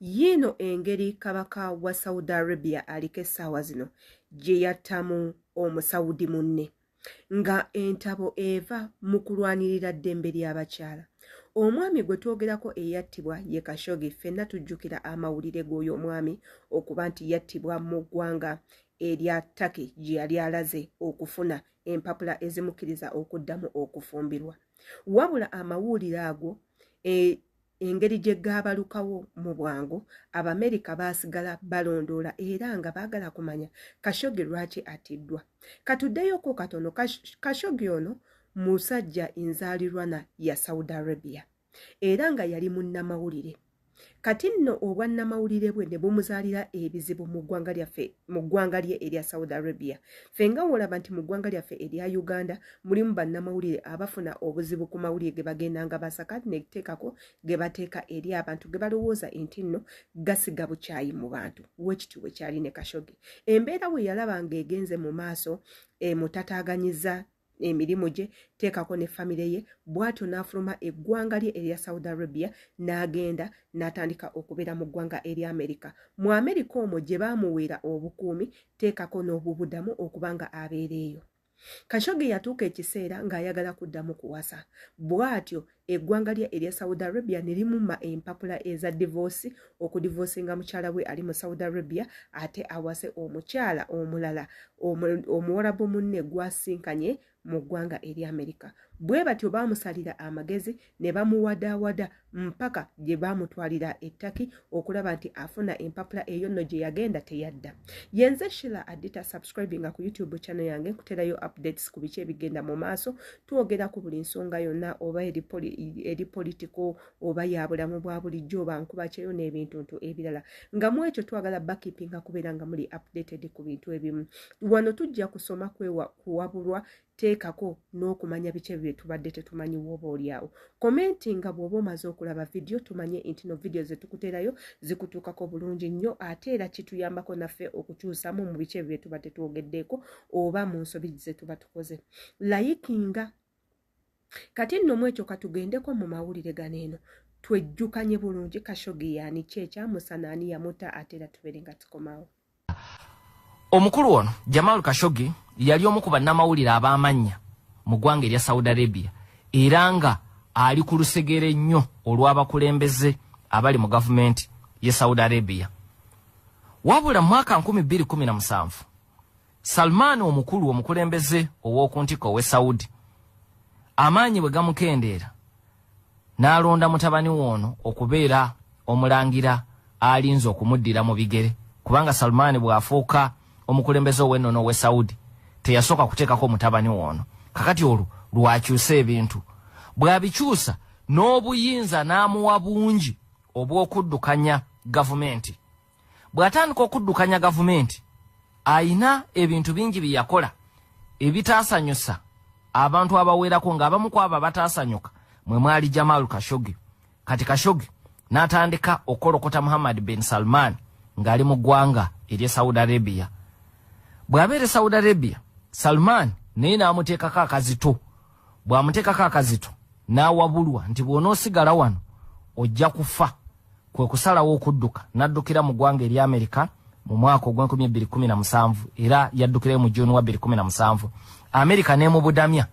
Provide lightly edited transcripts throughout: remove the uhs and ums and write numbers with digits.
Yiino engeri Kabaka wa Saudi Arabia aliko essaawa zino gye yattamu Omusaudi munne nga entabo eva mu kulwanirira ddembe ly'abakyala. Omwami gwe twogerako eyattibwa ye Khashoggi. Ffenna tujjukira amawulire g'oyo omwami okuba nti yattibwa mu ggwanga erya Turkey gye yali alaze okufuna empapula ezimukkiriza okuddamu okufumbirwa. Wabula amawuulire ago e, Engeri gye gaabalukawo mu bwangu, Abamerika baasigala balondoola era nga baagala kumanya Khashoggi lwaki attiddwa. Katuddeyoko katono, Khashoggi ono musajja nzaalirwana ya Saudi Arabia era nga yali munnamawulire. Kati nno obwannamawulire bwe ne bumuzaalira ebizibu mu ggwanga lyaffe mu ggwanga lye erya Saudi Arabia. Ffe nga wolaba nti mu ggwanga lyaffe erya Uganda mulimu bannamawulire abafuna obuzibu ku mawulire ge bagendanga basaka neteekako ge bateeka eri abantu ge balowooza nti nno gasiga bukyayi mu bantu. Wekityo bwe kyali ne Khashoggi. Embeera bwe yalaba ng'egenze mu maaso emutataaganyizza emirimu gye teekako ne famire ye, bw'atyo n'afuluma eggwanga lye erya Saudi Arabia n'agenda n'atandika okubeera mu ggwanga erya Amerika. Mu Amerika omwo gye baamuweera obukuumi teekako n'obubudamu okuba nga abeera eyo. Khashoggi yatuuka ekiseera ng'ayagala kuddamu kuwasa, bw'atyo eggwanga lye erya Saudi Arabia ne limumma empapula eza divoosi okudivosinga mukyala we ali mu Saudi Arabia ate awase omukyala omulala omuwarabu munne gwasinkanye mu ggwanga erya Amerika. Bwe batyo baamusalira amagezi ne bamuwadaawada mpaka gye baamutwalira e Turkey okulaba nti afuna empapula eyo nno gye yagenda teyadda. Yenze Sheila Adita, subscribinga ku YouTube channel yange nkuterayo updates ku biki ebigenda mu maaso. Twogera ku buli nsonga yonna oba eri political oba ya bulamu bwa bulijjo oba nkuba kyeyo n'ebintuntu ebirala, nga mu ekyo twagala bakeepinga kubeera nga muli updated ku bintu ebimu. Wano tujja kusoma kwewa kuwabulwa teekako n'okumanya biki ebyo bye tubadde tetumanyi. Woba oliawo komenti nga bw'oba omaze okulaba vidiyo tumanye nti no vidiyo ze tukuteerayo zikutuukako bulungi nnyo, ate era kituyambako naffe okukyusamu mu biki ebyo bye tubadde twogeddeeko oba mu nsobi ze tuba tukoze. Layikinga. Kati nno mu ekyo katugendeko mu mawulire gano eno twejjukanye bulungi Khashoggi yaani, ki ekyamusana, ani yamutta, ate era tubeere nga tukomawo. Omukulu ono Jamal Khashoggi yali omu ku bannamawulire ab'amannya mu ggwanga erya Saudi Arabia era nga ali ku lusegere nnyo olw'abakulembeze abali mu gavumenti ye Saudi Arabia. Wabula mu mwaka 2017 Salman omukulu omukulembeze ow'oku ntikko ow'e Saudi amaanyi bwe gamukendeera n'alonda mutabani we ono okubeera omulangira alinze okumuddira mu bigere, kubanga Salman bw'afuuka omukulembeze ow'ennono ow'e Saudi teyasooka kuteekako mutabani we ono. Kakati olwo lwakyusa ebintu, bw'abikyusa n'obuyinza n'amuwa bungi obw'okuddukanya gavumenti. Bw'atandika okuddukanya gavumenti ayina ebintu bingi bye yakola ebitaasanyusa abantu abawerako, ng'abamu ku abo abataasanyuka mwe mwali Jamal Khashoggi. Kati Khashoggi n'atandika okukolokota Muhammad bin Salman ng'ali mu ggwanga ery'e Saudi Arabia. Bw'abeera e Saudi Arabia, Salman naye n'amuteekako akazito. Bw'amuteekako akazito n'awabulwa nti bw'onoosigala wano ojja kufa, kwe kusalawo okudduka n'addukira mu ggwanga erya Amerika mu mwaka ogw'enkumi ebbiri kkumi na musanvu, era yaddukirayo mu June wa bbiri kkumi na musanvu. Amerika n'emubudamya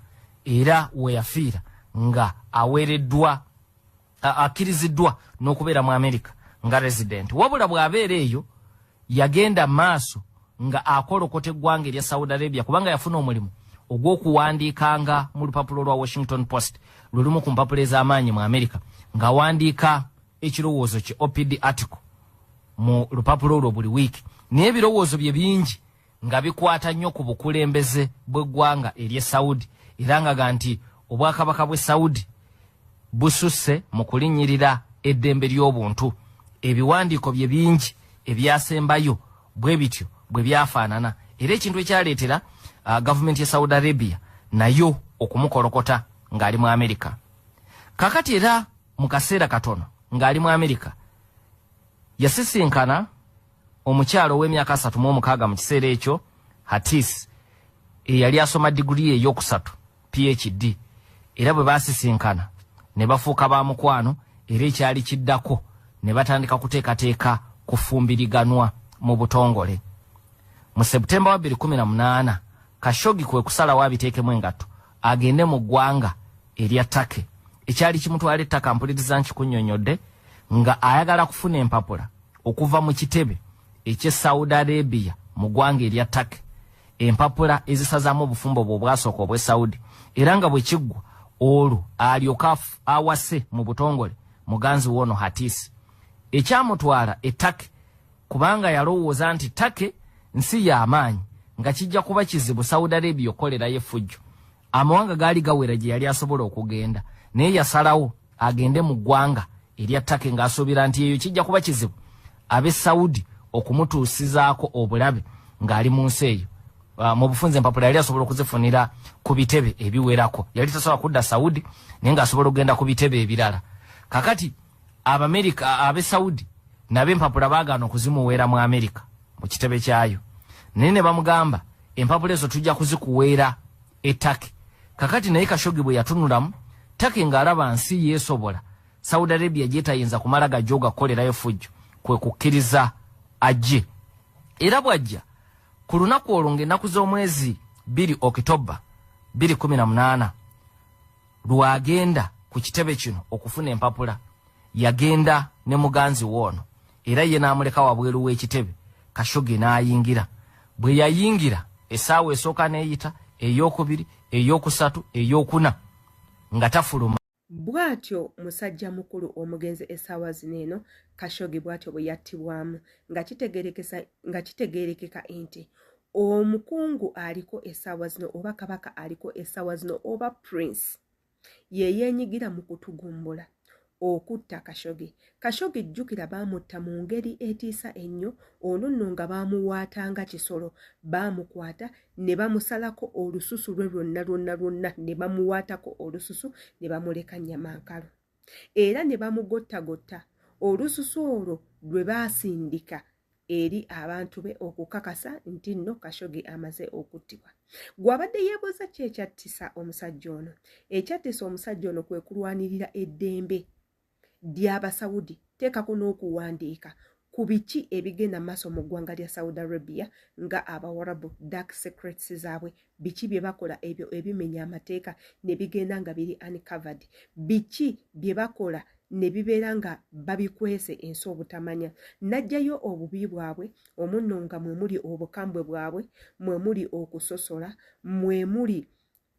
era we yafiira nga aweereddwa akkiriziddwa n'okubeera mu Amerika nga resident. Wabula bw'abeera eyo yagenda maaso nga akolokota eggwanga erya Saudi Arabia, kubanga yafuna omulimu ogw'okuwandiikanga mu lupapula olwa Washington Post, lwe lumu ku mpapula ez'amaanyi mu Amerika, ng'awandiika ekirowoozo kye OPD article mu lupapula olwo buli wiiki. Naye ebirowoozo bye bingi nga bikwata nnyo ku bukulembeze bw'eggwanga ery'e Saudi, era nga ga nti obwakabaka bw'e Saudi bususse mu kulinnyirira eddembe ly'obuntu. Ebiwandiiko bye bingi ebyasembayo bwe bityo bwe byafaanana, era ekintu ekyaleetera gavumenti ya Saudi Arabia nayo okumukolokota ng'ali mu Amerika. Kakati era mu kaseera katono ng'ali mu Amerika yasisinkana omukyala ow'emyaka 36 mu kiseera ekyo, Hatis, eyali asoma diguli ey'okusatu PhD, era bwe baasisinkana ne bafuuka ba mukwano, era ekyali kiddako Ne batandika kuteekateeka kufumbiriganwa mu butongole. Mu Seputemba wa 2018, Khashoggi kwe kusalawo abiteekemu engatto agende mu ggwanga erya Turkey. Ekyali kimutwala e Turkey, mpuliriza nkikunnyonnyodde, nga ayagala kufuna empapula okuva mu kitebe ekye Saudi Arabia mu ggwanga erya Turkey, empapula ezisazaamu obufumbo bwe obwasooka obw'e Saudi, era nga bwe kiggwa olwo alyoka awase mu butongole muganzi woono Hatice. Ekyamutwala e Turkey, kubanga yalowooza nti Turkey nsi y'amaanyi, nga kijja kuba kizibu Saudi Arabia okukolerayo effujjo. Amawanga gaali gawera gye yali asobola okugenda, naye yasalawo agende mu ggwanga erya Turkey ng'asuubira nti eyo kijja kuba kizibu ab'e Saudi okumutuusizaako obulabe ng'ali mu nsi eyo. Mu bufunze empapula yali asobola okuzifunira ku bitebe ebiwerako. Yali tasobola kudda Saudi, naye ng'asobola okugenda ku bitebe ebirala. Kakati Abamerika, ab'e Saudi nabo empapula baagaana okuzimuweera mu Amerika mu kitebe kyayo, naye ne bamugamba empapula ezo tujja kuzikuweera e Turkey. Kakati naye Khashoggi bwe yatunulamu Turkey ng'alaba nsi yeesobola, Saudi Arabia gyetayinza kumala gajooga kukolerayo fujjo, kwe kukkiriza ajje. Era bw'ajja ku lunaku olwo ng'ennaku z'omwezi 2 Okitoba 2018, lwagenda ku kitebe kino okufuna empapula, yagenda ne muganzi woono, era ye n'amuleka wabweru w'ekitebe. Khashoggi n'ayingira. Bwe yayingira, essaawa esooka n'eyita, eyokubiri, eyokusatu, eyokuna, nga tafuluma. Bw'atyo musajja mukulu omugenzi essaawa zino eno Khashoggi bw'atyo bwe yattibwamu, nga kitegeerekeka nti omukungu aliko essaawa zino oba kabaka aliko essaawa zino oba prince ye yeenyigira mu kutugumbula okutta Khashoggi. Khashoggi, jjukira, baamutta mu ngeri etiisa ennyo. Ono nno nga baamuwaatanga kisolo, baamukwata ne bamusalako olususu lwe lwonna lwonna lwonna, ne bamuwaatako olususu ne bamuleka nnyama nkalu, era ne bamugottagotta olususu olwo lwe baasindika eri abantu be okukakasa nti nno Khashoggi amaze okuttibwa. Gw'abadde yeebuuza ki ekyattisa omusajja ono? Ekyattisa omusajja ono kwe kulwanirira eddembe ly'Abasawudi, teekako n'okuwandiika ku biki ebigenda maaso mu ggwanga lya Saudi Arabia nga Abawarabu, dark secrets zaabwe, biki bye bakola ebyo ebimenya amateeka ne bigenda nga biri uncovered, biki bye bakola ne bibeera nga babikwese ensi obutamanya. N'aggyayo obubi bwabwe omunno, nga mwe muli obukambwe bwabwe, mwe muli okusosola, mwe muli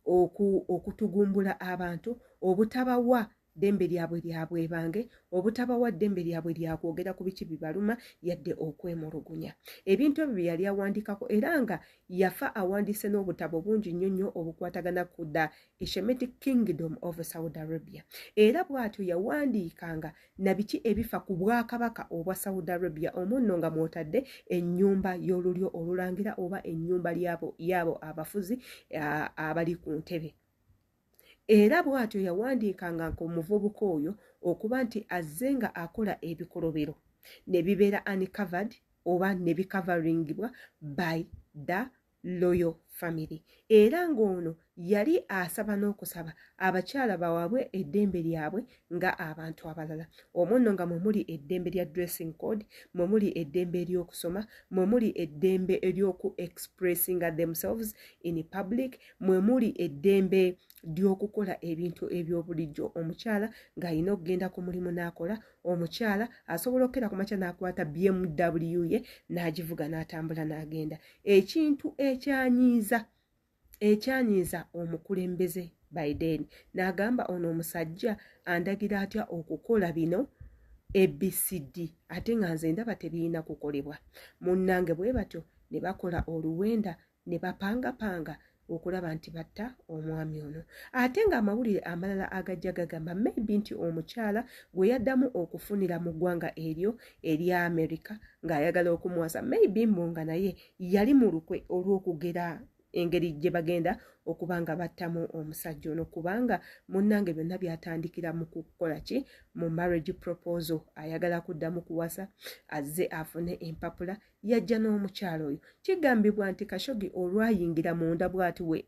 okutugumbula abantu, obutabawa ddembe lyabwe lyabwebange, obutabawa ddembe lyabwe lyakwogera ku biki bibaluma yadde okwemulugunya. Ebintu ebyo bye yali awandiikako, era nga yafa awandiise n'obutabo bungi nnyo nnyo obukwatagana ku the Hashemite Kingdom of Saudi Arabia. Era bw'atyo yawandiikanga na biki ebifa ku bwakabaka obwa Saudi Arabia, omunno nga mwotadde ennyumba y'olulyo olulangira oba ennyumba yaabo abafuzi abali ku ntebe. Era bw'atyo yawandiikanga ng'omuvubuka oyo okuba nti azze nga akola ebikolobero ne bibeera uncovered oba ne bicoveringbwa by the royal family, era ng'ono yali asaba n'okusaba abakyala bawaabwe eddembe lyabwe nga abantu abalala, omwo nno nga mwe muli eddembe lya dressing code, mwe muli eddembe ery'okusoma, mwe muli eddembe ery'oku expressinga themselves in public, mwe muli eddembe ly'okukola ebintu ebyobulijjo, omukyala ng'alina okugenda ku mulimu n'akola, omukyala asobola okukera ku makya n'akwata BMW ye n'agivuga n'atambula n'agenda. Ekintu ekyanyiiza omukulembeze Biden, n'agamba, "Ono omusajja andagira atya okukola bino ABCD, ate nga nze ndaba tebirina kukolebwa?" Munnange, bwe batyo ne bakola oluwenda ne bapangapanga okulaba nti batta omwami ono. Ate ng'amawulire amalala agajja gagamba maybe nti omukyala gwe yaddamu okufunira mu ggwanga eryo erya America ng'ayagala okumuwasa, maybe mbu nga naye yali mu lukwe olw'okugera engeri gye bagenda okuba nga battamu omusajja ono, kubanga munnange byonna byatandikira mu kukola ki? Mu marriage proposal. Ayagala kuddamu kuwasa, azze afune empapula, yajja n'omukyalo oyo. Kigambibwa nti Khashoggi olwayingira munda bw'ati we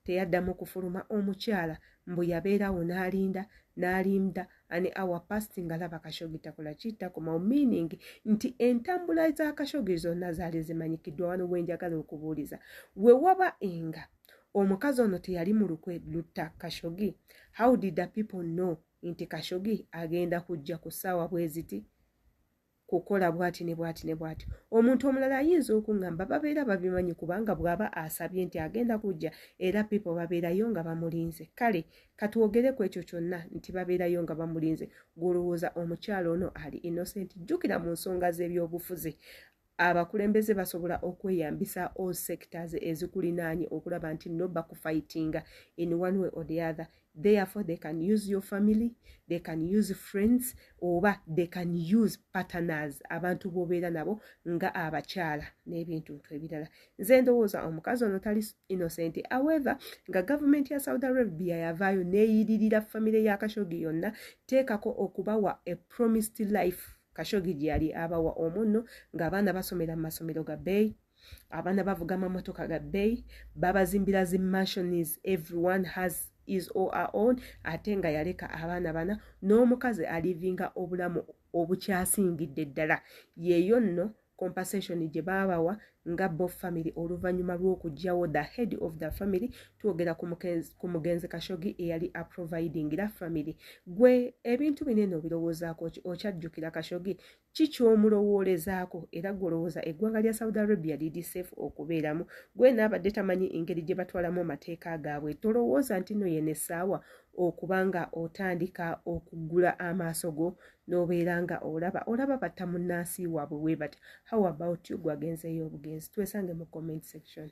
teyaddamu kufuluma omukyala. Mbu yabeerawo n'alinda n'alinda, an hour past nga laba Khashoggi takola ki? Takomawo. Meaning nti entambula za Khashoggi zonna zaali zimanyikiddwa. Wano wenjagala okubuuliza, we waba nga omukazi ono teyali mu lukwe lutta Khashoggi, how did the people know nti Khashoggi agenda kujja ku ssaawa bwe ziti kukola bwati ne bwati ne bwati? Omuntu omulala ayinza okuŋŋamba babeera babimanyi, kubanga bw'aba asabye nti agenda kujja, era people babeerayo nga bamulinze. Kale katwogere ku ekyo kyonna nti babeerayo nga bamulinze. Gwolowooza omukyalo ono ali innocent? Jjukira, mu nsonga z'ebyobufuzi abakulembeze basobola okweyambisa all sectors ezikulinaanye okulaba nti no bakufightinga in one way or the other. Therefore, they can use your family, they can use friends, oba they can use partners, abantu bobeera nabo nga abakyala n'ebintu ntu ebirala. Nze ndowooza omukazi ono tali innocent. However, nga gavumenti ya Saudi Arabia yavaayo neeyiririra famire ya Khashoggi yonna, teekako okubawa a promised life Khashoggi gye yali abawa omwo nno, ng'abaana basomera mu masomero ga bbeeyi, abaana bavuga amamotoka ga bbeeyi, babazimbira zi mansions, everyone has his or her own, ate nga yaleka abaana bana n'omukazi alivinga obulamu obukyasingidde ddala. Yeeyo nno compensation gye baabawa nga bo family oluvannyuma lw'okuggyawo the head of the family. Twogera ku mugenzi Khashoggi eyali aprovidingira family. Gwe ebintu binene obirowoozaako ki? Okyajjukira Khashoggi? Ki ky'omulowoolezaako? Era gwe olowooza eggwanga lya Saudi Arabia liri safe okubeeramu? Gwe naabadde tamanyi engeri gye batwalamu amateeka gaabwe, tolowooza nti nno yene essaawa okuba nga otandika okuggula amaaso go n'obeera nga olaba olaba batta munnansi waabwe bwe batya? How about you? Gwagenzeeyo obugenzi, twesange mu comment section.